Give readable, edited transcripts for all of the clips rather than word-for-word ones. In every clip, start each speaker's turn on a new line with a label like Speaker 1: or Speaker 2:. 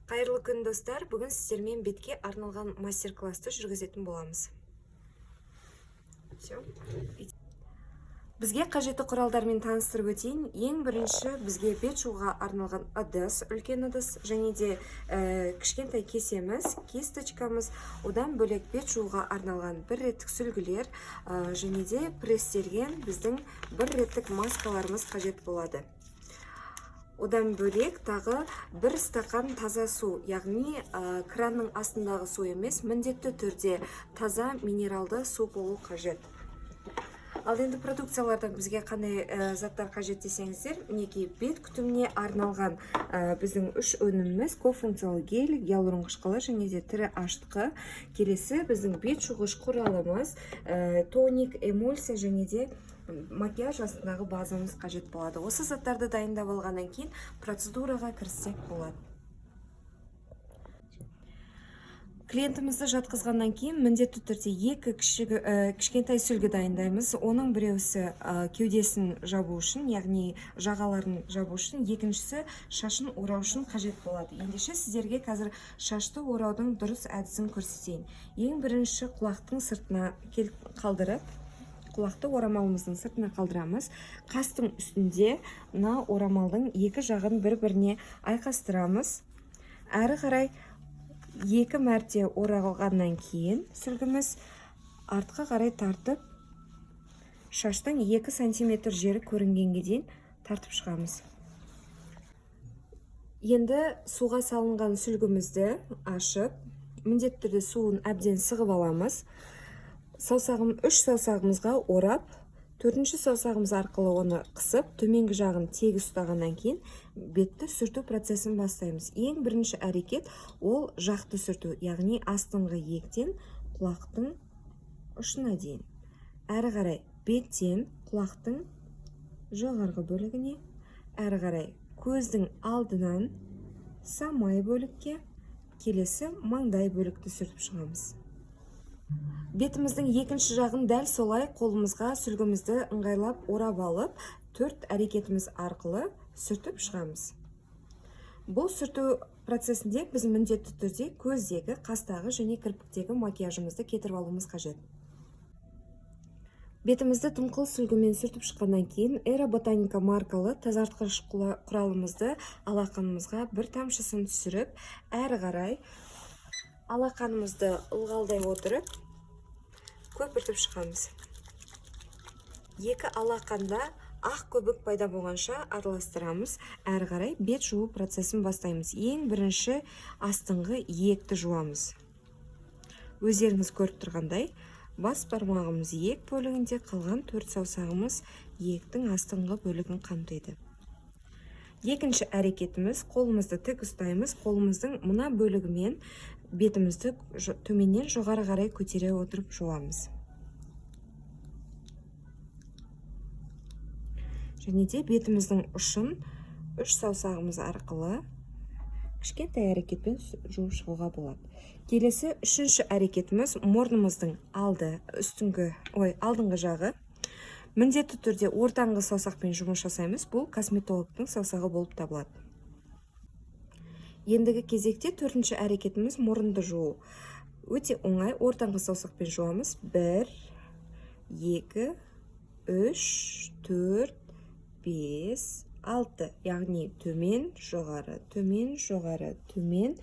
Speaker 1: Қайырлы күн, достар! Бүгін сіздермен бетке арналған мастер-классты жүргізетін боламыз. Все. Бізге қажетті құралдармен таныстырып өтейін. Ең бірінші бізге бет жууға арналған ыдыс, үлкен ыдыс және де кішкентай кесеміз, кисточкамыз, одан бөлек бет жууға арналған бір реттік сүлгілер, және де пресстелген біздің бір реттік маскаларымыз қажет болады. Одан бөлек тағы бір стақан таза су, яғни кранның астындағы су емес, міндетті түрде таза минералды су болу қажет. Ал енді продукциялардан бізге қандай заттар қажет десеңіздер, мінекей, бет күтіміне арналған біздің үш өніміміз: көпфункциялы гель, гиалурон қышқылы және де тірі ашытқы. Келесі біздің бет жуғыш құралымыз, тоник, эмульсия және де макияж астындағы базамыз қажет болады. Осы заттарды дайындап алғаннан кейін процедураға кіріссек болады. Клиентімізді жатқызғаннан кейін міндетті түрде екі кішкентай сүлгі дайындаймыз. Оның біреусі кеудесін жабу үшін, яғни жағаларын жабу үшін, екіншісі шашын орау үшін қажет болады. Ендеше сіздерге қазір шашты ораудың дұрыс әдісін көрсетейін. Ең бірінші құлақтың сыртына қалдырып, құлақты орамалымыздың сыртына қалдырамыз. Қастың үстінде мына орамалдың екі жағын бір-біріне айқастырамыз. Әрі қарай екі мәрте оралғаннан кейін сүлгіміз артқа қарай тартып, шаштың 2 сантиметр жері көрінгенге дейін тартып шығамыз. Енді суға салынған сүлгімізді ашып, міндетті түрде суын әбден сығып аламыз. Үш саусағымызға орап, төртінші саусағымыз арқылы оны қысып, төменгі жағын тегіс ұстағаннан кейін бетті сүрту процесін бастаймыз. Ең бірінші әрекет ол жақты сүрту, яғни астыңғы иектен құлақтың ұшына дейін. Әрі қарай беттен құлақтың жоғарғы бөлігіне, әрі қарай көздің алдынан самай бөлікке, келесі маңдай бөлікті сүртіп шығамыз. Бетіміздің екінші жағын дәл солай қолымызға сүлгімізді ыңғайлап орап алып, төрт әрекетіміз арқылы сүртіп шығамыз. Бұл сүрту процесінде біз міндетті түрде көздегі, қастағы және кірпіктегі макияжымызды кетіріп алуымыз қажет. Бетімізді дымқыл сүлгімен сүртіп шыққаннан кейін Эра Ботаника маркалы тазартқыш құралымызды алақанымызға бір тамшысын түсіріп, әрі қарай алақанымызды ылғалдай отырып көпіртіп шығамыз. Екі алақанда ақ көбік пайда болғанша араластырамыз. Әрі қарай бет жуу процесін бастаймыз. Ең бірінші астыңғы иекті жуамыз. Өздеріңіз көріп тұрғандай, бас бармағымыз иек бөлігінде, қалған төрт саусағымыз иектің астыңғы бөлігін қамтиды. Екінші әрекетіміз: қолымызды тік ұстаймыз, қолымыздың мына бөлігімен бетімізді төменнен жоғары қарай көтере отырып жуамыз. Және де бетіміздің ұшын үш саусағымыз арқылы кішкентай әрекетпен жуып шығуға болады. Келесі үшінші әрекетіміз мұрнымыздың алды, үстіңгі, ой, алдыңғы жағы. Міндетті түрде ортаңғы саусақпен жұмыс жасаймыз. Бұл косметологтың саусағы болып табылады. Ендігі кезекте төртінші әрекетіміз мұрынды жуу. Өте оңай, ортаңғы саусақпен жуамыз. 1, 2, 3, 4, 5, 6. Яғни төмен, жоғары, төмен, жоғары, төмен.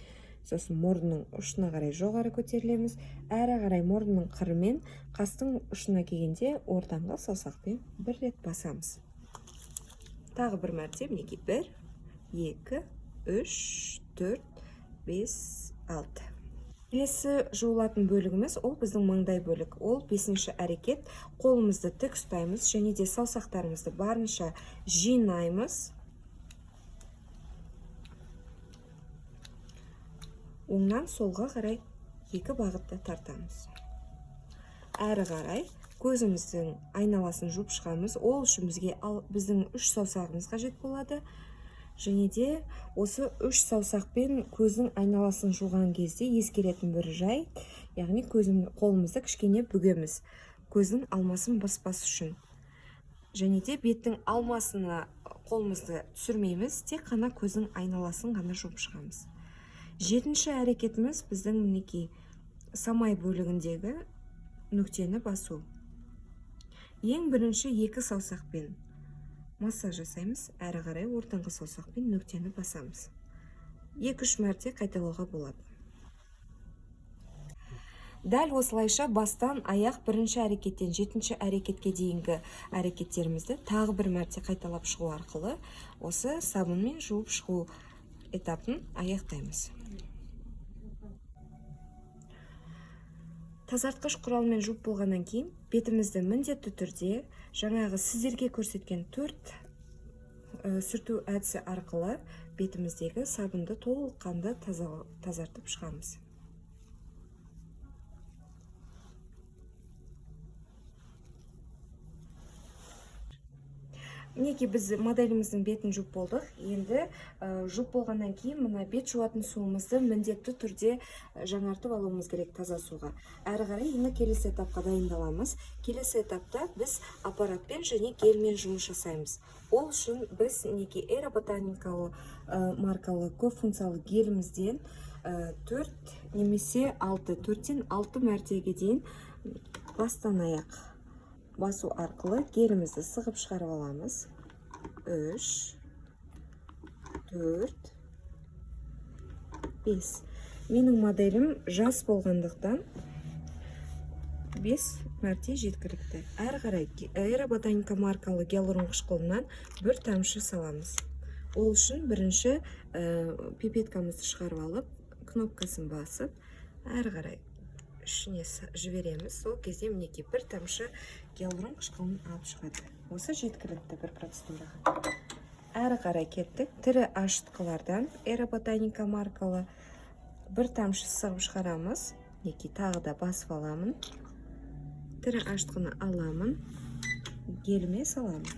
Speaker 1: Сосын мұрынның ұшына қарай жоғары көтерілеміз. Әрі қарай мұрынның қырымен қастың ұшына келгенде ортаңғы саусақпен бір рет басамыз. Тағы бір мәрте, мінекей, 1, 2, 3, 4, 5, 6. Келесі жуылатын бөлігіміз ол біздің маңдай бөлік. Ол бесінші әрекет. Қолымызды тік ұстаймыз және де саусақтарымызды барынша жинаймыз. Оңнан солға қарай екі бағытта тартамыз. Әрі қарай көзіміздің айналасын жуып шығамыз. Ол үшін бізге біздің үш саусағымыз қажет болады. Және де осы үш саусақпен көздің айналасын жуған кезде ескеретін бір жай, яғни қолымызды кішкене бүгеміз, көздің алмасын баспас үшін. Және де беттің алмасына қолымызды түсірмейміз, тек қана көздің айналасын ғана жуып шығамыз. Жетінші әрекетіміз біздің мінекей самай бөлігіндегі нүктені басу. Ең бірінші 2 саусақпен массаж жасаймыз, әрі қарай ортаңғы саусақпен нүктені басамыз. 2-3 мәрте қайталауға болады. Дәл осылайша бастан аяқ бірінші әрекеттен жетінші әрекетке дейінгі әрекеттерімізді тағы бір мәрте қайталап шығу арқылы осы сабынмен жуып шығу этапын аяқтаймыз. Тазартқыш құралмен жуып болғаннан кейін бетімізді міндетті түрде жаңағы сіздерге көрсеткен 4 сүрту әдісі арқылы бетіміздегі сабынды толыққанды тазартып шығамыз. Мінекей біз моделіміздің бетін жуып болдық. Енді жуып болғаннан кейін мына бет жуатын суымызды міндетті түрде жаңартып алуымыз керек таза суға. Әрі қарай енді келесі этапқа дайындаламыз. Келесі этапта біз аппаратпен және гельмен жұмыс жасаймыз. Ол үшін біз мінекей Эра Ботаникалы маркалы көп функциялы гелімізден 4 немесе 6, 4-тен 6 мәртеге дейін бастан аяқ басу арқылы гелімізді сығып шығарып аламыз. 3, 4, 5. Менің моделім жас болғандықтан 5 мәрте жеткілікті. Әрі қарай Эра Ботаника маркалы гиалурон қышқылынан бір тамшы саламыз. Ол үшін бірінші пипеткамызды шығарып алып, кнопкасын басып, әрі қарай ішіне жібереміз. Сол кезде мінекей бір тамшы гиалурон қышқылын алып шығады. Осы жеткілікті бір процедураға. Әрі қарай кеттік. Тірі ашытқылардан Эра Ботаника маркалы бір тамшы сығып шығарамыз. Мінекей тағы да басып аламын. Тірі ашытқыны аламын, геліме саламын.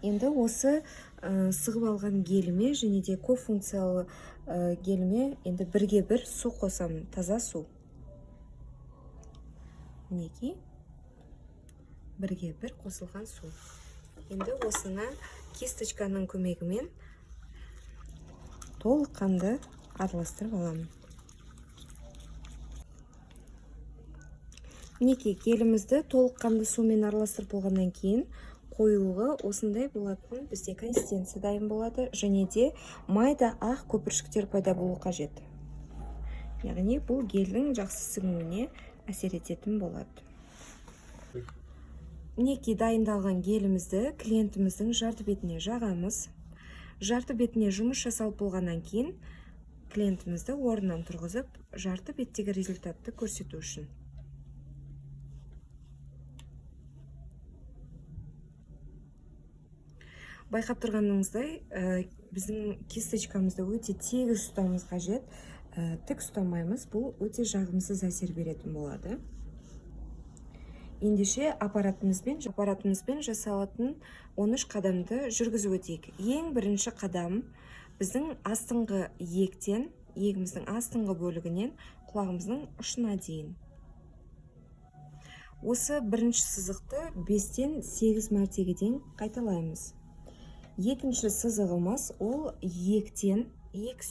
Speaker 1: Енді осы сығып алған геліме және де көп функциялы геліме енді бірге бір су қосамын, таза су. Мінекей бірге бір қосылған су. Енді осыны кисточканың көмегімен толыққанды араластырып аламын. Мінекей гелімізді толыққанды сумен араластырып болғаннан кейін қоюлығы осындай болатын, бізде консистенция дайын болады және де майда ақ көпіршіктер пайда болу қажет. Яғни бұл гелдің жақсы сіңуіне әсер ететін болады. Мінекей дайындалған гелімізді клиентіміздің жарты бетіне жағамыз. Жарты бетіне жұмыс жасалып болғаннан кейін клиентімізді орнынан тұрғызып, жарты беттегі результатты көрсету үшін. Байқап тұрғаныңыздай, біздің кисточкамызды өте тегіс ұстауымыз қажет. Тік ұстамаймыз, бұл өте жағымсыз әсер беретін болады. Ендеше аппаратымызбен жасалатын 13 қадамды жүргізіп өтейік. Ең бірінші қадам біздің астыңғы иектен, иегіміздің астыңғы бөлігінен құлағымыздың ұшына дейін. Осы бірінші сызықты 5-тен 8 мәртеге дейін қайталаймыз. Екінші сызығымыз ол иектен, иек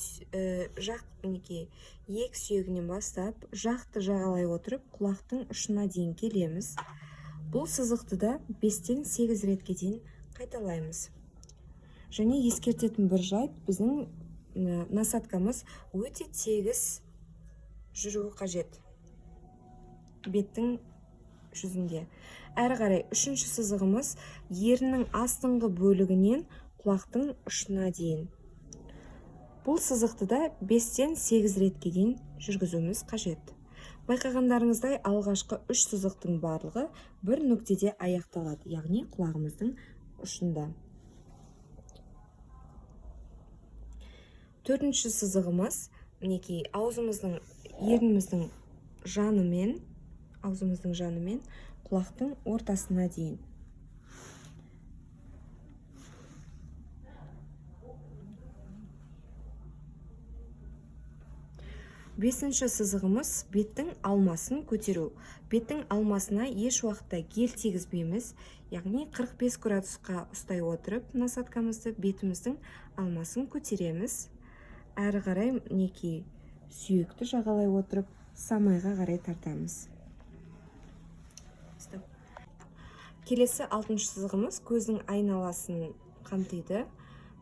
Speaker 1: жақ, мінекей, иек сүйегінен бастап, жақты жағалай отырып, құлақтың ұшына дейін келеміз. Бұл сызықты да 5-тен 8 ретке дейін қайталаймыз. Және ескертетін бір жайт, біздің насадкамыз өте тегіс жүруі қажет беттің жүзінде. Әрі қарай үшінші сызығымыз еріннің астыңғы бөлігінен құлақтың ұшына дейін. Бұл сызықты да 5-тен 8 ретке дейін жүргізуіміз қажет. Байқағандарыңыздай алғашқы 3 сызықтың барлығы бір нүктеде аяқталады, яғни құлағымыздың ұшында. Төртінші сызығымыз мінекей аузымыздың, ерніміздің жанымен, аузымыздың жанымен құлақтың ортасына дейін. Бесінші сызығымыз беттің алмасын көтеру. Беттің алмасына еш уақытта гель тигізбейміз, яғни 45 градусқа ұстай отырып насадкамызды бетіміздің алмасын көтереміз. Әрі қарай мінекей сүйекті жағалай отырып самайға қарай тартамыз. Стоп. Келесі алтыншы сызығымыз көздің айналасын қамтиды.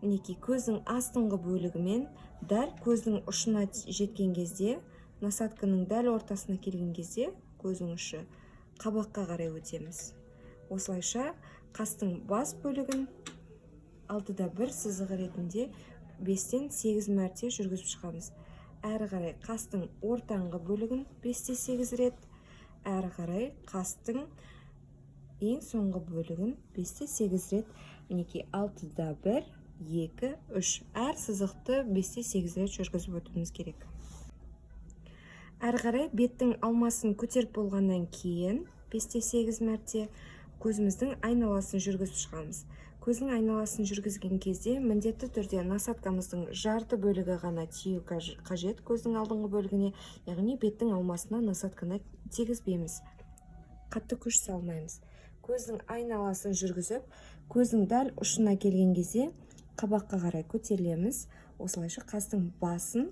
Speaker 1: Мінекей көздің астыңғы бөлігімен дәл көздің ұшына жеткен кезде, насадканың дәл ортасына келген кезде көздің ұшы қабаққа қарай өтеміз. Осылайша қастың бас бөлігін 6-1 сызығы ретінде 5-тен 8 мәрте жүргізіп шығамыз. Әрі қарай қастың ортаңғы бөлігін 5-8 рет, әрі қарай қастың ең соңғы бөлігін 5-8 рет. Мінекей 6-1, 2, 3. Әр сызықты 5-8 рет жүргізіп өтуіміз керек. Әрі қарай беттің алмасын көтеріп болғаннан кейін 5-8 мәрте көзіміздің айналасын жүргізіп шығамыз. Көздің айналасын жүргізген кезде міндетті түрде насадкамыздың жарты бөлігі ғана тию қажет көздің алдыңғы бөлігіне, яғни беттің алмасына насадканы тигізбейміз, қатты күш салмаймыз. Көздің айналасын жүргізіп, көздің дәл ұшына келген кезде қабаққа қарай көтерілеміз. Осылайша қастың басын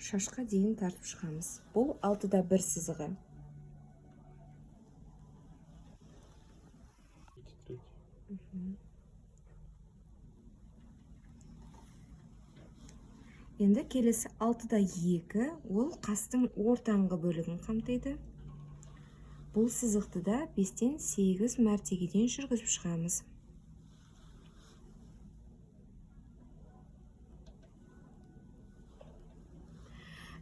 Speaker 1: шашқа дейін тартып шығамыз. Бұл 6-1 сызығы. Енді келесі 6-2, ол қастың ортаңғы бөлігін қамтиды. Бұл сызықты да 5-тен 8 мәртеге дейін жүргізіп шығамыз.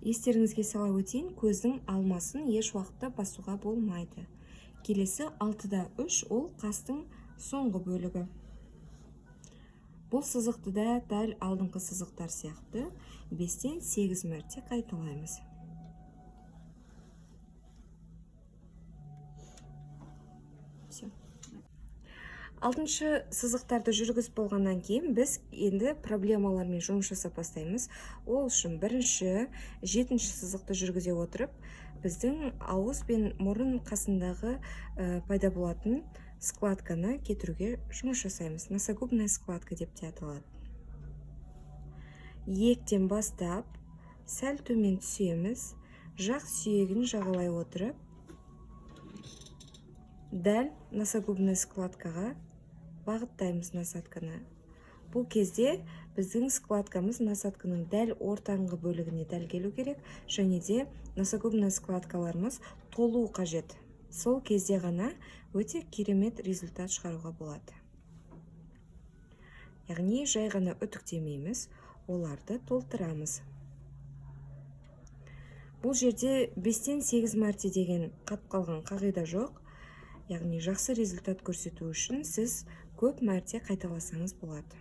Speaker 1: Естеріңізге сала өтейін, көздің алмасын еш уақытта басуға болмайды. Келесі 6-3, ол қастың соңғы бөлігі. Бұл сызықты да дәл алдыңғы сызықтар сияқты 5-тен 8 мәрте қайталаймыз. Всё. Алтыншы сызықтарды жүргізіп болғаннан кейін біз енді проблемалармен жұмыс жасап бастаймыз. Ол үшін бірінші, жетінші сызықты жүргізе отырып, біздің ауыз бен мұрын қасындағы пайда болатын складканы кетіруге жұмыс жасаймыз. Носогубная складка деп те аталады. Иектен бастап сәл төмен түсеміз, жақ сүйегін жағалай отырып, дәл носогубная складкаға бағыттаймыз насадканы. Бұл кезде біздің складкамыз насадканың дәл ортаңғы бөлігіне дәл келу керек, және де носогубная складкаларымыз толу қажет. Сол кезде ғана өте керемет результат шығаруға болады. Яғни жай ғана үтіктемейміз, оларды толтырамыз. Бұл жерде 5-тен 8 мәрте деген қатып қалған қағида жоқ. Яғни жақсы результат көрсету үшін сіз көп мәрте қайталасаңыз болады.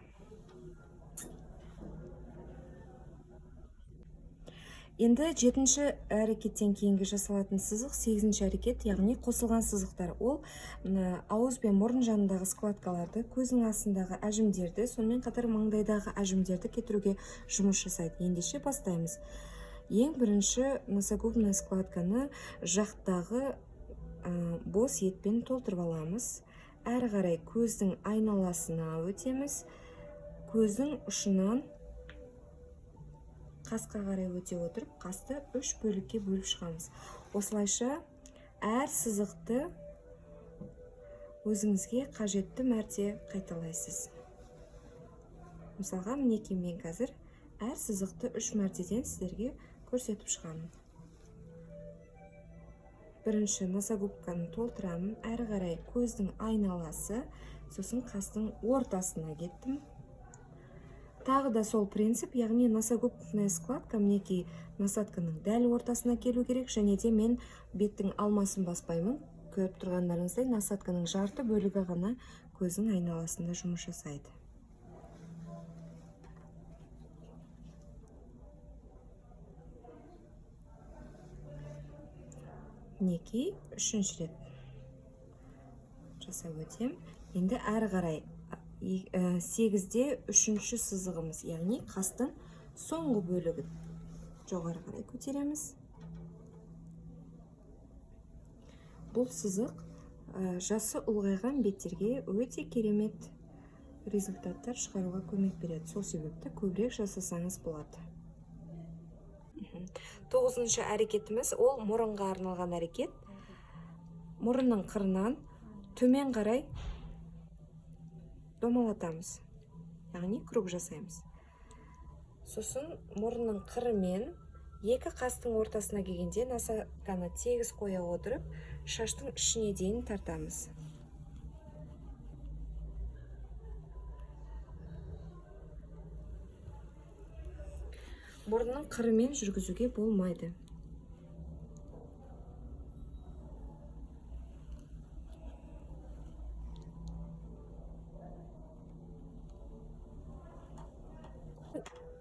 Speaker 1: Енді жетінші әрекеттен кейінгі жасалатын сызық сегізінші әрекет, яғни қосылған сызықтар. Ол ауыз бен мұрын жанындағы складкаларды, көздің астындағы әжімдерді, сонымен қатар маңдайдағы әжімдерді кетіруге жұмыс жасайды. Ендеше бастаймыз. Ең бірінші носогубная складканы жақтағы бос етпен толтырып аламыз. Әрі қарай көздің айналасына өтеміз. Көздің ұшынан қасқа қарай өте отырып, қасты 3 бөлікке бөліп шығамыз. Осылайша әр сызықты өзіңізге қажетті мәрте қайталайсыз. Мысалға, мінекей мен қазір әр сызықты 3 мәртеден сіздерге көрсетіп шығамын. Бірінші носогубканы толтырамын, әрі қарай көздің айналасы, сосын қастың ортасына кеттім. Тағы да сол принцип, яғни носогубная складка мінекей насадканың дәл ортасына келу керек, және де мен беттің алмасын баспаймын. Көріп тұрғандарыңыздай насадканың жарты бөлігі ғана көздің айналасында жұмыс жасайды. Мінекей үшінші рет жасап өтем. Енді әрі қарай 8-де үшінші сызығымыз, яғни қастың соңғы бөлігі Жоғары қарай көтереміз. Бұл сызық жасы ұлғайған беттерге өте керемет результаттар шығаруға көмек береді. Сол себепті көбірек жасасаңыз болады. 9-шы әрекетіміз ол мұрынға арналған әрекет. Мұрынның қырынан төмен қарай домалатамыз, яғни круг жасаймыз. Сосын мұрынның қырымен екі қастың ортасына келгенде насадканы тегіс қоя отырып, шаштың ішіне дейін тартамыз. Мұрынның қырымен жүргізуге болмайды.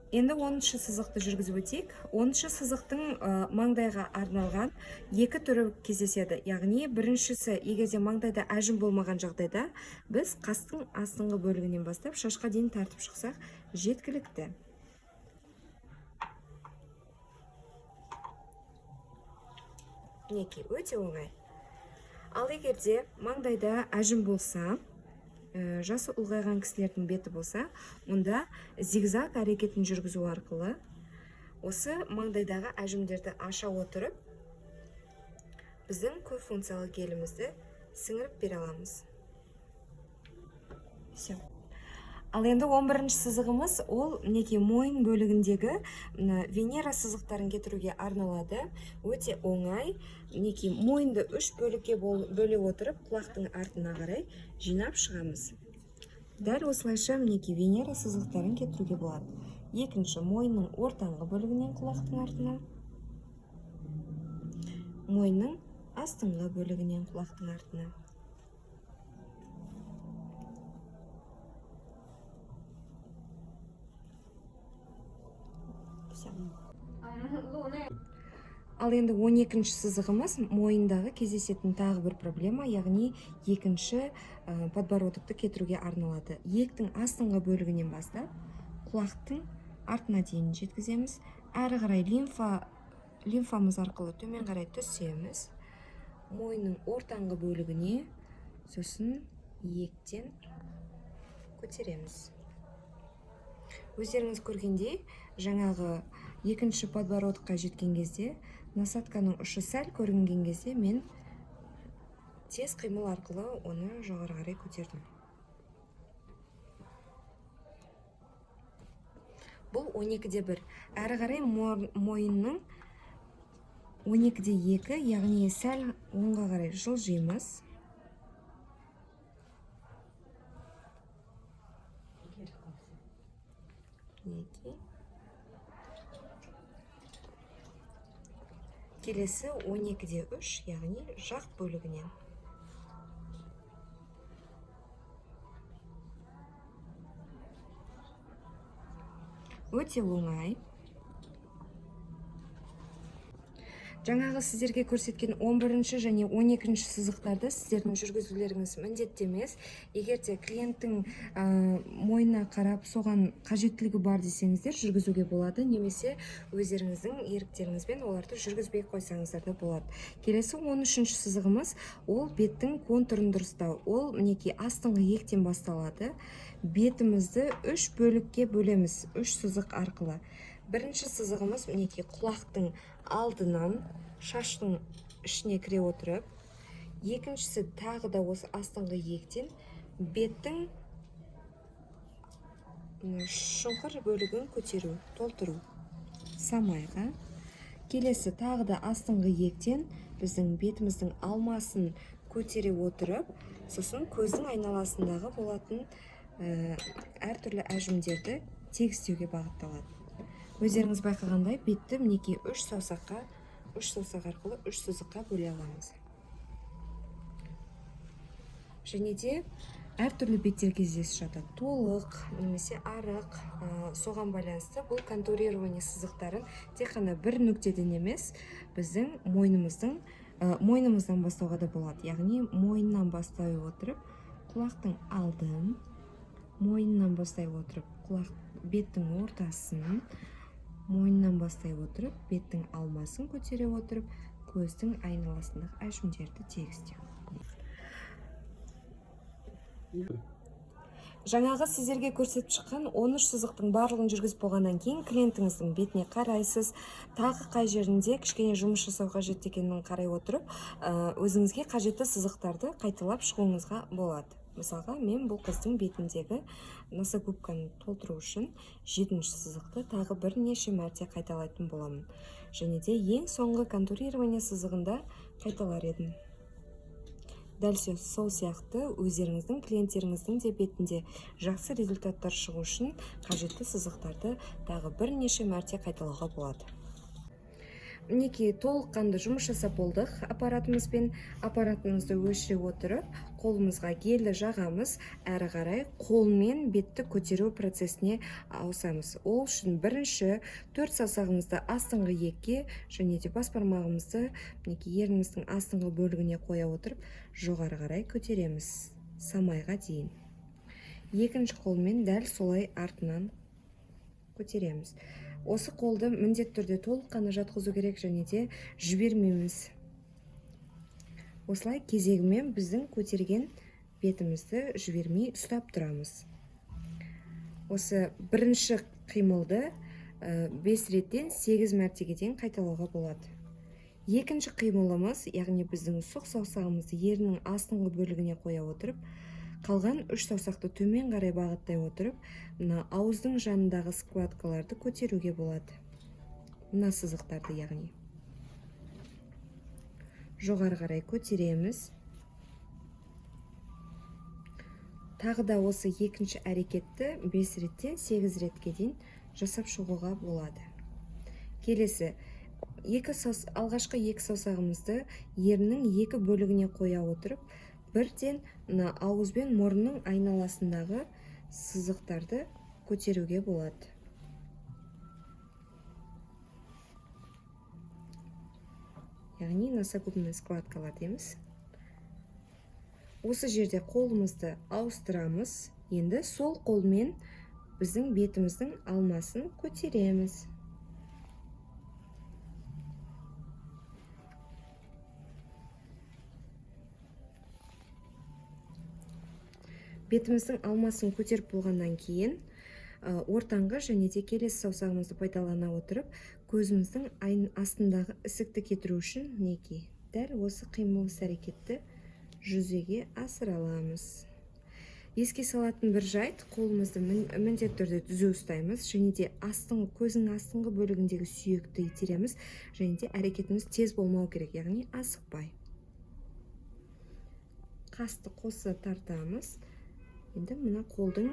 Speaker 1: Енді 10-шы сызықты жүргізіп өтейік. 10-шы сызықтың маңдайға арналған екі түрі кездеседі. Яғни біріншісі, егер де маңдайда әжім болмаған жағдайда, біз қастың астыңғы бөлігінен бастап шашқа дейін тартып шықсақ жеткілікті. Мінекей, өте оңай. Ал егер де маңдайда әжім болса, жасы ұлғайған кісілердің беті болса, онда зигзаг әрекетін жүргізу арқылы осы маңдайдағы әжімдерді аша отырып, біздің көп функциялы гелімізді сіңіріп бере аламыз. Всё. Ал енді 11-ші сызығымыз ол мінекей мойын бөлігіндегі Венера сызықтарын кетіруге арналады. Өте оңай. Мінекей мойынды үш бөлікке бөле отырып, құлақтың артына қарай жинап шығамыз. Дәл осылайша мінекей Венера сызықтарын кетіруге болады. Екінші, мойынның ортаңғы бөлігінен құлақтың артына, мойынның астыңғы бөлігінен құлақтың артына. Ал енді 12-ші сызығымыз мойындағы кездесетін тағы бір проблема, яғни екінші подбородокты кетіруге арналады. Иектің астыңғы бөлігінен бастап құлақтың артына дейін жеткіземіз. Әрі қарай лимфамыз арқылы төмен қарай түсеміз. Мойынның ортаңғы бөлігіне, сосын иектен көтереміз. Өздеріңіз көргендей, жаңағы екінші подбородокқа жеткен кезде, насадканың ұшы сәл көрінген кезде мен тез қимыл арқылы оны жоғары қарай көтердім. Бұл 12-де 1. Әрі қарай мойынның 12-де 2, яғни сәл оңға қарай жылжимыз. Мінекей. Келесі 12-де 3, яғни жақ бөлігінен. Өте оңай. Жаңағы сіздерге көрсеткен 11-ші және 12-ші сызықтарды сіздердің жүргізулеріңіз міндетті емес. Егер де клиенттің мойнына қарап соған қажеттілігі бар десеңіздер, жүргізуге болады, немесе өздеріңіздің еріктеріңізбен оларды жүргізбей қойсаңыздар да болады. Келесі 13-ші сызығымыз ол беттің контурын дұрыстау. Ол мінекей астыңғы иектен басталады. Бетімізді үш бөлікке бөлеміз, үш сызық арқылы. Бірінші сызығымыз мінекей құлақтың алдынан шаштың ішіне кіре отырып, екіншісі тағы да осы астыңғы иектен беттің шұңқыр бөлігін көтеру, толтыру самайға. Келесі тағы да астыңғы иектен біздің бетіміздің алмасын көтере отырып, сосын көздің айналасындағы болатын әртүрлі әжімдерді тегістеуге бағытталады. Өздеріңіз байқағандай, бетті мінекей үш саусаққа, үш саусақ арқылы үш сызыққа бөле аламыз. Және де әртүрлі беттер кездесіп жатады. Толық немесе арық, соған байланысты бұл контурирование сызықтарын тек қана бір нүктеден емес, біздің мойнымыздан бастауға да болады. Яғни мойыннан бастай отырып, құлақтың алдын, мойыннан бастай отырып, құлақ беттің ортасын, Мойнынан бастай отырып, беттің алмасын көтере отырып, көздің айналасындағы әжімдерді тегістеу. Жаңағы сіздерге көрсетіп шыққан 13 сызықтың барлығын жүргізіп болғаннан кейін клиентіңіздің бетіне қарайсыз, тағы қай жерінде кішкене жұмыс жасау қажет екенін қарай отырып, өзіңізге қажетті сызықтарды қайталап шығуыңызға болады. Мысалға, мен бұл қыздың бетіндегі носогубканы толтыру үшін 7-ші сызықты тағы бірнеше мәрте қайталайтын боламын. Және де ең соңғы контурирование сызығында қайталар едім. Дәл сол сияқты өздеріңіздің клиенттеріңіздің де бетінде жақсы результаттар шығу үшін қажетті сызықтарды тағы бірнеше мәрте қайталауға болады. Мінекей, толыққанды жұмыс жасап болдық аппаратымызбен. Аппаратымызды өшіре отырып, қолымызға гелді жағамыз, әрі қарай қолмен бетті көтеру процесіне ауысамыз. Ол үшін бірінші 4 саусағымызды астыңғы иекке және де бас бармағымызды мінекей ерніміздің астыңғы бөлігіне қоя отырып, жоғары қарай көтереміз самайға дейін. Екінші қолмен дәл солай артынан көтереміз. Осы қолды міндетті түрде толыққанды жатқызу керек және де жібермейміз. Осылай кезегімен біздің көтерген бетімізді жібермей ұстап тұрамыз. Осы бірінші қимылды 5 реттен 8 мәртеге дейін қайталауға болады. Екінші қимылымыз, яғни біздің сұқ саусағымызды еріннің астыңғы бөлігіне қоя отырып, қалған 3 саусақты төмен қарай бағыттай отырып, мына ауыздың жанындағы складкаларды көтеруге болады. Мына сызықтарды, яғни. Жоғары қарай көтереміз. Тағы да осы екінші әрекетті 5 реттен 8 ретке дейін жасап шығуға болады. Келесі, алғашқы екі саусағымызды еріннің екі бөлігіне қоя отырып, бірден мына ауыз бен мұрынның айналасындағы сызықтарды көтеруге болады. Яғни носогубный складкалар дейміз. Осы жерде қолымызды ауыстырамыз. Енді сол қолмен біздің бетіміздің алмасын көтереміз. Бетіміздің алмасын көтеріп болғаннан кейін, ортаңғы және де келесі саусағымызды пайдалана отырып, көзіміздің астындағы ісікті кетіру үшін мінекей дәл осы қимыл іс-әрекетті жүзеге асыра аламыз. Еске салатын бір жайт, қолымызды міндетті түрде түзу ұстаймыз және де көздің астыңғы бөлігіндегі сүйекті итереміз және де әрекетіміз тез болмау керек, яғни асықпай. Қасты қоса тартамыз. Енді мына қолдың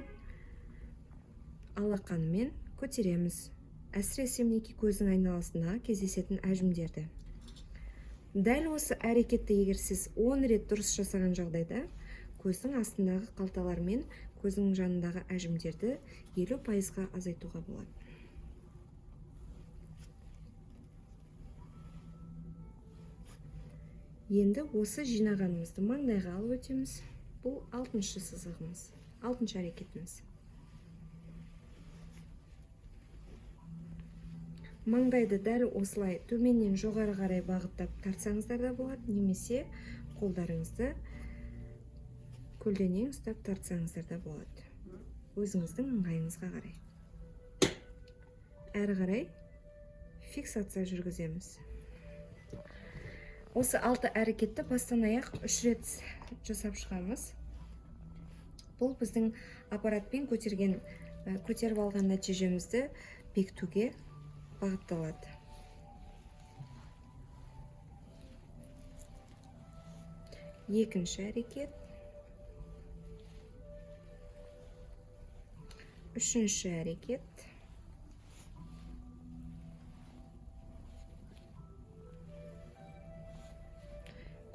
Speaker 1: алақанымен көтереміз. Әсіресе мінекей көздің айналасында кездесетін әжімдерді. Дәл осы әрекетті егер сіз 10 рет дұрыс жасаған жағдайда, көздің астындағы қалталар мен көздің жанындағы әжімдерді 50%-ға азайтуға болады. Енді осы жинағанымызды маңдайға алып өтеміз. Бұл алтыншы сызығымыз, алтыншы әрекетіміз. Маңдайды дәл осылай төменнен жоғары қарай бағыттап тартсаңыздар да болады, немесе қолдарыңызды көлденең ұстап тартсаңыздар да болады. Өзіңіздің ыңғайыңызға қарай. Әрі қарай фиксация жүргіземіз. Осы 6 әрекетті бастан аяқ 3 рет жасап шығамыз. Бұл біздің аппаратпен көтеріп алған нәтижемізді бекітуге бағытталады. Екінші әрекет. Үшінші әрекет.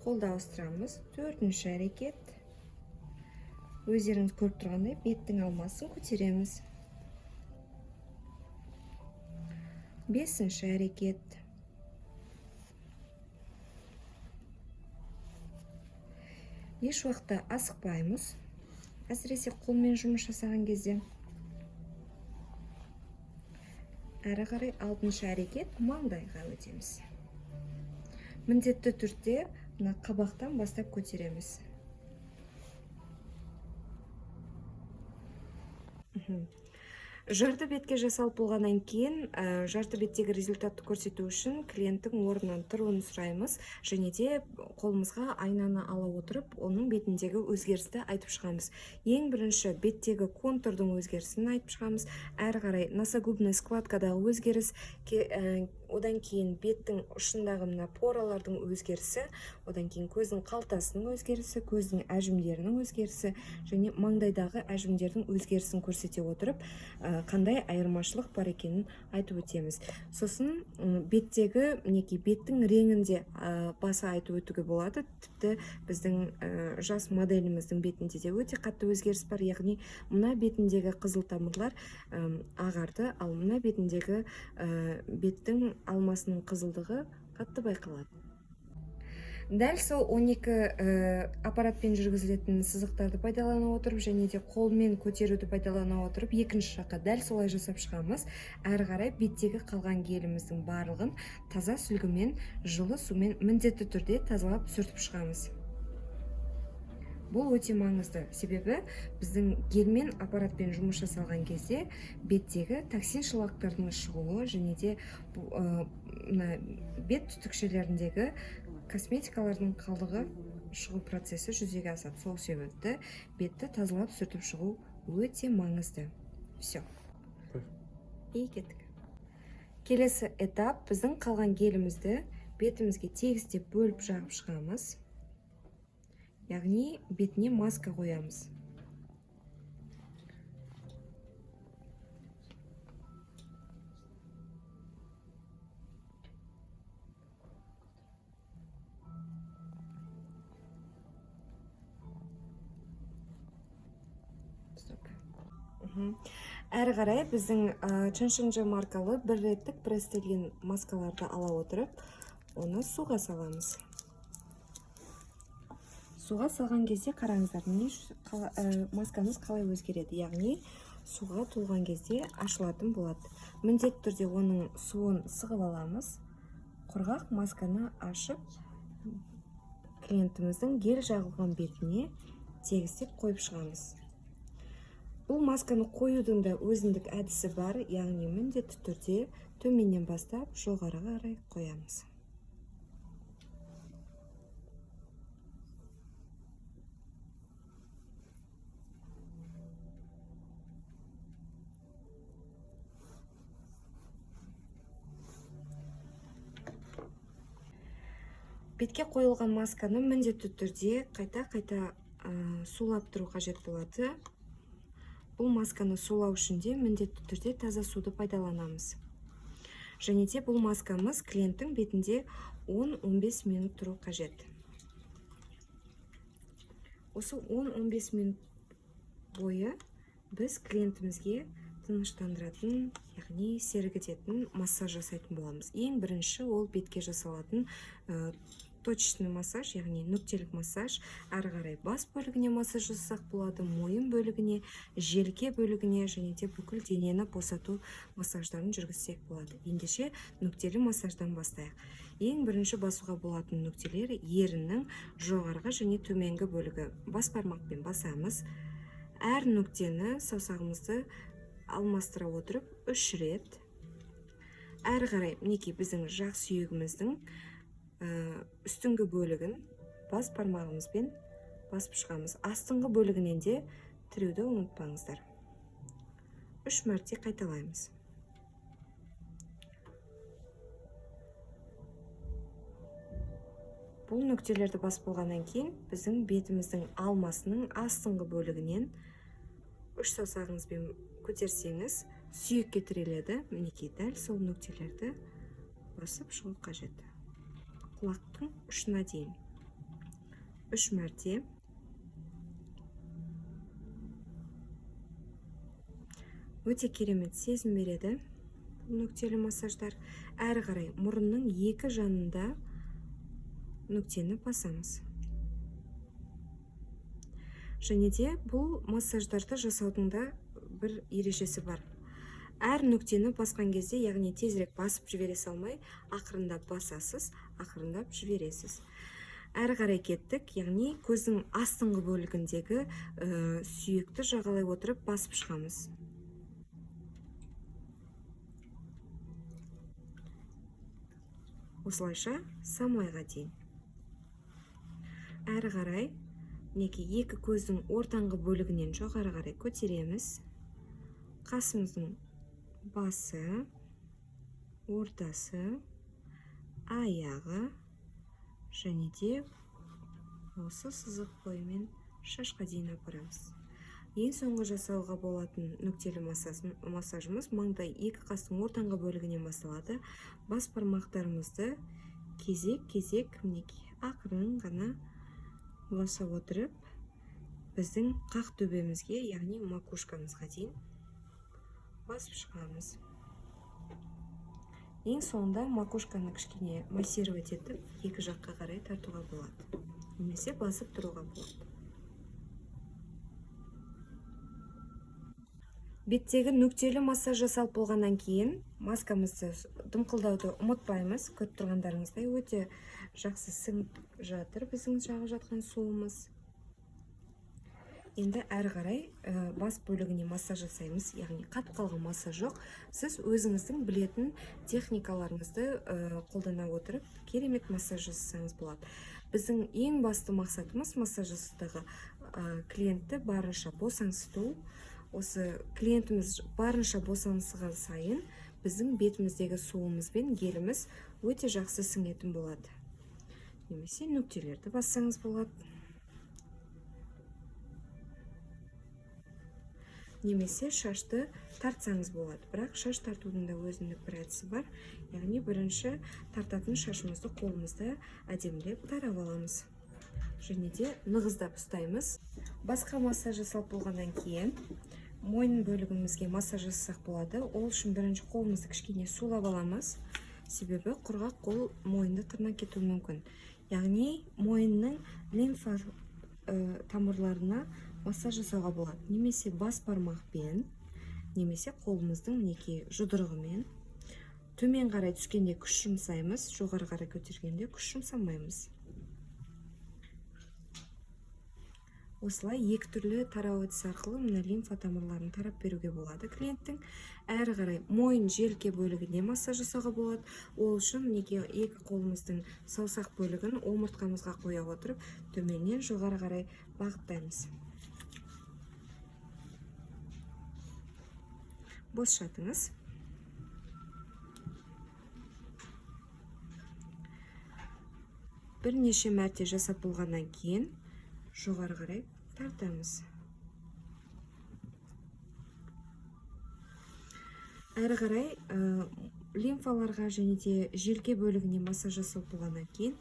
Speaker 1: Қолды ауыстырамыз. Төртінші әрекет. Өздеріңіз көріп тұрғандай беттің алмасын көтереміз. Бесінші әрекет. Еш уақытта асықпаймыз. Әсіресе қолмен жұмыс жасаған кезде. Әрі қарай алтыншы әрекет, маңдайға өтеміз. Міндетті түрде мына қабақтан бастап көтереміз. Жарты бетке жасалып болғаннан кейін, жарты беттегі результатты көрсету үшін клиенттің орнынан тұруын сұраймыз және де қолымызға айнаны ала отырып, оның бетіндегі өзгерісті айтып шығамыз. Ең бірінші беттегі контурдың өзгерісін айтып шығамыз. Әрі қарай носогубный складкадағы өзгеріс, одан кейін беттің ұшындағы мына поралардың өзгерісі, одан кейін көздің қалтасының өзгерісі, көздің әжімдерінің өзгерісі және маңдайдағы әжімдердің өзгерісін көрсете отырып, қандай айырмашылық бар екенін айтып өтеміз. Сосын беттегі, мінекей, беттің реңін де баса айтып өтуге болады. Тіпті біздің жас моделіміздің бетінде де өте қатты өзгеріс бар, яғни мына бетіндегі қызыл тамырлар ағарды, ал мына бетіндегі беттің алмасының қызылдығы қатты байқалады. Дәл сол 12 аппаратпен жүргізілетін сызықтарды пайдалана отырып және де қолмен көтеруді пайдалана отырып, екінші жаққа дәл солай жасап шығамыз. Әрі қарай беттегі қалған геліміздің барлығын таза сүлгімен, жылы сумен міндетті түрде тазалап сүртіп шығамыз. Бұл өте маңызды, себебі біздің гельмен, аппаратпен жұмыс жасалған кезде беттегі токсин шлактардың шығуы және де мына бет түтікшелеріндегі косметикалардың қалдығы шығу процесі жүзеге асады. Сол себепті бетті тазалап сүртіп шығу өте маңызды. Все. И кеттік. Келесі этап: біздің қалған гелімізді бетімізге тегістеп бөліп жағып шығамыз, яғни бетіне маска қоямыз. Стоп. Әрі қарай біздің Чаншинжи маркалы бір реттік пресстелген маскаларды ала отырып, оны суға саламыз. Суға салған кезде қараңыздар, маскамыз қалай өзгереді, яғни суға толған кезде ашылатын болады. Міндетті түрде оның суын сығып аламыз. Құрғақ масканы ашып, клиентіміздің гель жағылған бетіне тегістеп қойып шығамыз. Бұл масканы қоюдың да өзіндік әдісі бар, яғни міндетті түрде төменнен бастап жоғары қарай қоямыз. Бетке қойылған масканы міндетті түрде қайта-қайта сулап тұру қажет болады. Бұл масканы сулау үшін де міндетті түрде таза суды пайдаланамыз. Және де бұл маскамыз клиенттің бетінде 10-15 минут тұру қажет. Осы 10-15 минут бойы біз клиентімізге тыныштандыратын, яғни сергітетін массаж жасайтын боламыз. Ең бірінші ол бетке жасалатын точечный массаж, яғни нүктелік массаж. Әрі қарай бас бөлігіне массаж жасасақ болады, мойын бөлігіне, желке бөлігіне және де бүкіл денені босату массаждарын жүргізсек болады. Ендеше нүктелі массаждан бастайық. Ең бірінші басуға болатын нүктелер еріннің жоғарғы және төменгі бөлігі. Бас бармақпен басамыз. Әр нүктені саусағымызды алмастыра отырып 3 рет. Әрі қарай мінекей біздің жақ сүйегіміздің үстіңгі бөлігін бас бармағымызбен басып шығамыз. Астыңғы бөлігінен де тіреуді ұмытпаңыздар. 3 мәрте қайталаймыз. Бұл нүктелерді басып болғаннан кейін біздің бетіміздің алмасының астыңғы бөлігінен 3 саусағыңызбен көтерсеңіз сүйекке тіреледі. Мінекей дәл сол нүктелерді басып шығу қажет. Құлақтың ұшына дейін 3 мәрте. Өте керемет сезім береді бұл нүктелі массаждар. Әрі қарай мұрынның екі жанында нүктені басамыз. Және де бұл массаждарды жасаудың да бір ережесі бар. Әр нүктені басқан кезде, яғни тезірек басып жібере салмай, ақырындап басасыз, ақырындап жібересіз. Әрі қарай кеттік, яғни көздің астыңғы бөлігіндегі сүйекті жағалай отырып басып шығамыз. Осылайша самайға дейін. Әрі қарай мінекей екі көздің ортаңғы бөлігінен жоғары қарай көтереміз. Қасымыздың басы, ортасы, аяғы және де осы сызық бойымен шашқа дейін апарамыз. Ең соңғы жасауға болатын нүктелі массажымыз маңдай екі қастың ортаңғы бөлігінен басталады. Бас бармақтарымызды кезек-кезек мінекей ақырын ғана баса отырып, біздің қақ төбемізге, яғни макушкамызға дейін басып шығамыз. Ең соңында макушканы кішкене массировать етіп, екі жаққа қарай тартуға болады. Немесе басып тұруға болады. Беттегі нүктелі массаж жасалып болғаннан кейін маскамызды дымқылдауды ұмытпаймыз. Көріп тұрғандарыңыздай өте жақсы сіңіп жатыр біздің жағып жатқан суымыз. Енді әрі қарай бас бөлігіне массаж жасаймыз, яғни қатып қалған массаж жоқ. Сіз өзіңіздің білетін техникаларыңызды қолдана отырып керемет массаж жасасаңыз болады. Біздің ең басты мақсатымыз массаж жасаудағы клиентті барынша босаңсыту. Осы клиентіміз барынша босаңсыған сайын біздің бетіміздегі суымыз бен геліміз өте жақсы сіңетін болады. Немесе нүктелерді бассаңыз болады. Немесе шашты тартсаңыз болады. Бірақ шаш тартудың да өзіндік бір әдісі бар. Яғни бірінші тартатын шашымызды қолымызда әдемілеп тарап аламыз. Және де нығыздап ұстаймыз. Басқа массаж жасалып болғаннан кейін мойын бөлігімізге массаж жасасақ болады. Ол үшін бірінші қолымызды кішкене сулап аламыз. Себебі құрғақ қол мойынды тырнап кетуі мүмкін. Яғни мойынның лимфа тамырларына массаж жасауға болады. Немесе бас бармақпен, немесе қолымыздың мінекей жұдырығымен. Төмен қарай түскенде күш жұмсаймыз, жоғары қарай көтергенде күш жұмсамаймыз. Осылай екі түрлі тарау әдісі арқылы мына лимфа тамырларын тарап беруге болады клиенттің. Әрі қарай мойын желке бөлігіне массаж жасауға болады. Ол үшін мінекей екі қолымыздың саусақ бөлігін омыртқамызға қоя отырып, төменнен жоғары қарай бағыттаймыз. Бос жатыңыз. Бірнеше мәрте жасап болғаннан кейін жоғары қарай тартамыз. Әрі қарай лимфаларға және де желке бөлігіне массаж жасап болғаннан кейін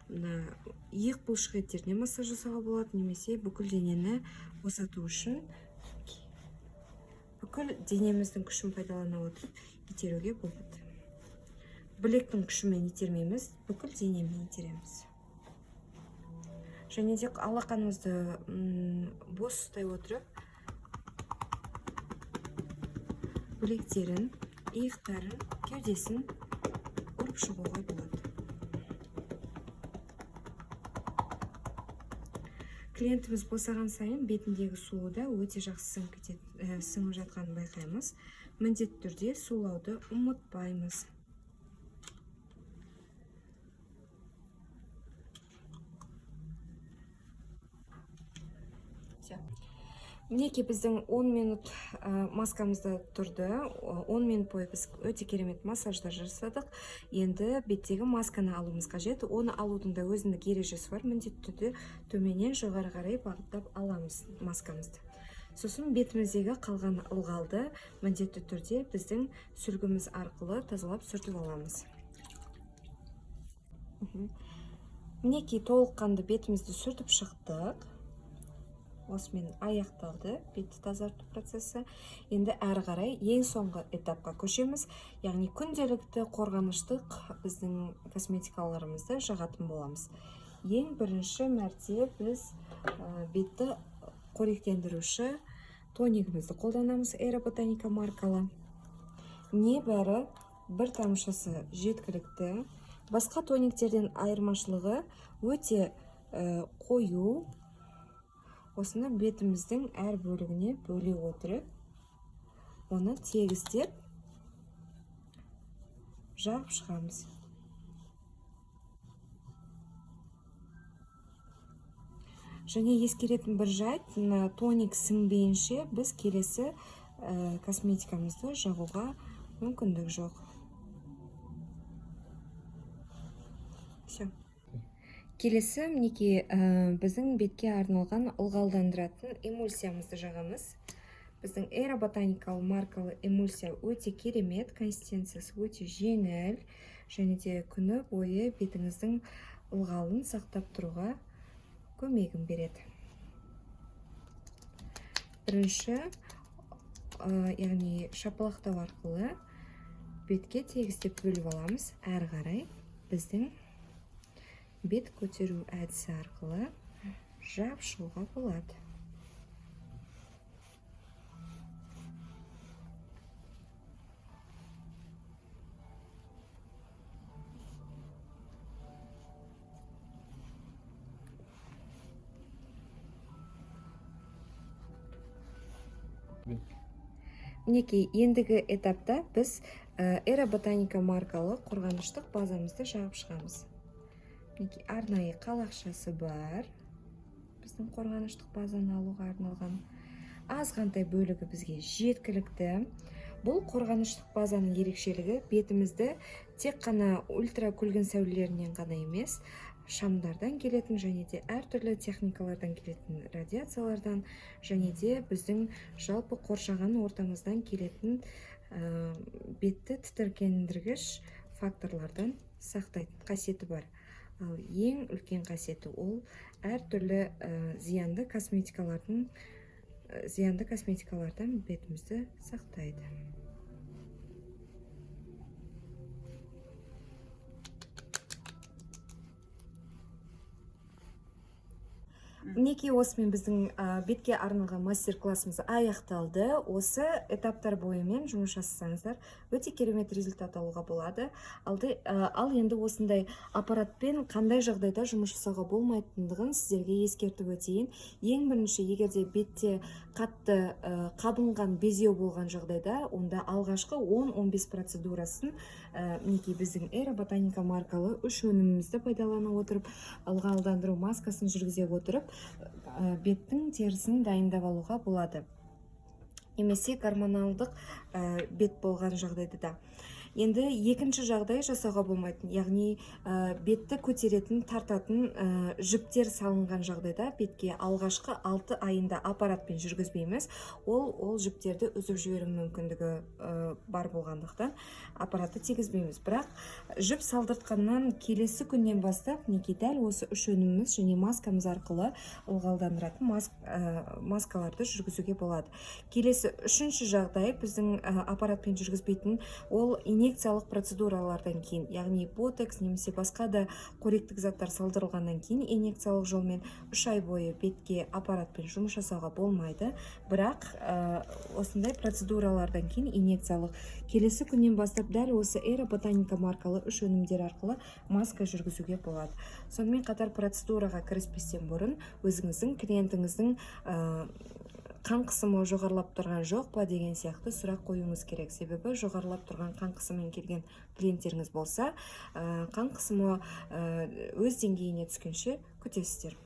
Speaker 1: мына иық бұлшық еттеріне массаж жасауға болады, немесе бүкіл денені босату үшін бүкіл денеміздің күшін пайдалана отырып итеруге болады. Білектің күшімен итермейміз, бүкіл денемен итереміз. Және де алақанымызды бос ұстай отырып, білектерін, иықтарын, кеудесін ұрып шығуға болады. Клиентіміз босаған сайын бетіндегі суы да өте жақсы сіңіп кетеді, сіңіп жатқанын байқаймыз. Міндетті түрде сулауды ұмытпаймыз. Мінекей біздің 10 минут маскамызда тұрды. 10 минут бойы біз өте керемет массаждар жасадық. Енді беттегі масканы алуымыз қажет. Оны алудың да өзіндік ережесі бар. Міндетті түрде төменнен жоғары қарай бағыттап аламыз маскамызды. Сосын бетіміздегі қалған ылғалды міндетті түрде біздің сүлгіміз арқылы тазалап сүртіп аламыз. Мінекей толыққанды бетімізді сүртіп шықтық. Осымен аяқталды бетті тазарту процесі. Енді әрі қарай ең соңғы этапқа көшеміз. Яғни күнделікті қорғаныштық біздің косметикаларымызды жағатын боламыз. Ең бірінші мәрте біз бетті қоректендіруші тонигімізді қолданамыз, Эра Ботаника маркалы. Небәрі бір тамшысы жеткілікті. Басқа тониктерден айырмашылығы өте қою. Осыны бетіміздің әр бөлігіне бөле отырып, оны тегістеп жағып шығамыз. Және ескеретін бір жайт, мына тоник сіңбейінше біз келесі косметикамызды жағуға мүмкіндік жоқ. Всё. Келесі мінекей, біздің бетке арналған ылғалдандыратын эмульсиямызды жағамыз. Біздің Era Botanical маркалы эмульсия өте керемет, консистенциясы өте жеңіл және де күні бойы бетіңіздің ылғалын сақтап тұруға көмегін береді. Бірінші, яғни шапалақтау арқылы бетке тегістеп бөліп аламыз. Әрі қарай біздің бет көтеру әдісі арқылы жап шығуға болады. Мінекей, ендігі этапта біз Era Botanica маркалы қорғаныштық базамызды жағып шығамыз. Мінекей, арнайы қалақшасы бар. Біздің қорғаныштық базаны алуға арналған азғантай бөлігі бізге жеткілікті. Бұл қорғаныштық базаның ерекшелігі бетімізді тек қана ультра күлгін сәулелерінен ғана емес, шамдардан келетін және де әртүрлі техникалардан келетін радиациялардан және де біздің жалпы қоршаған ортамыздан келетін бетті тітіркендіргіш факторлардан сақтайтын қасиеті бар. Ал ең үлкен қасиеті ол әртүрлі зиянды косметикалардан бетімізді сақтайды. Мінекей, осымен біздің бетке арналған мастер-классымыз аяқталды. Осы этаптар бойымен жұмыс жасасаңыздар, өте керемет результат алуға болады. Ал енді осындай аппаратпен қандай жағдайда жұмыс жасауға болмайтындығын сіздерге ескертіп өтейін. Ең бірінші, егер де бетте қатты қабынған безеу болған жағдайда, онда алғашқы 10-15 процедурасын, мінекей біздің Era Botanica маркалы үш өнімімізді пайдалана отырып, ылғалдандыру маскасын жүргізе отырып, беттің терісін дайындап алуға болады. Немесе гормоналдық бет болған жағдайда да. Енді екінші жағдай жасауға болмайтын, яғни бетті көтеретін, тартатын жіптер салынған жағдайда бетке алғашқы 6 айында аппаратпен жүргізбейміз. Ол жіптерді үзіп жіберу мүмкіндігі бар болғандықтан аппаратты тигізбейміз. Бірақ жіп салдыртқаннан келесі күннен бастап мінекей дәл осы үш өніміміз және маскамыз арқылы ылғалдандыратын маскаларды жүргізуге болады. Келесі үшінші жағдай біздің аппаратпен жүргізбейтін, ол инъекциялық процедуралардан кейін, яғни ботокс немесе басқа да қоректік заттар салдырылғаннан кейін инъекциялық жолмен 3 ай бойы бетке аппаратпен жұмыс жасауға болмайды. Бірақ осындай процедуралардан кейін инъекциялық келесі күннен бастап дәл осы Era Botanica маркалы үш өнімдер арқылы маска жүргізуге болады. Сонымен қатар процедураға кіріспестен бұрын өзіңіздің клиентіңіздің қан қысымы жоғарылап тұрған жоқ па деген сияқты сұрақ қоюыңыз керек. Себебі жоғарылап тұрған қан қысымымен келген клиенттеріңіз болса, қан қысымы өз деңгейіне түскенше күтесіздер.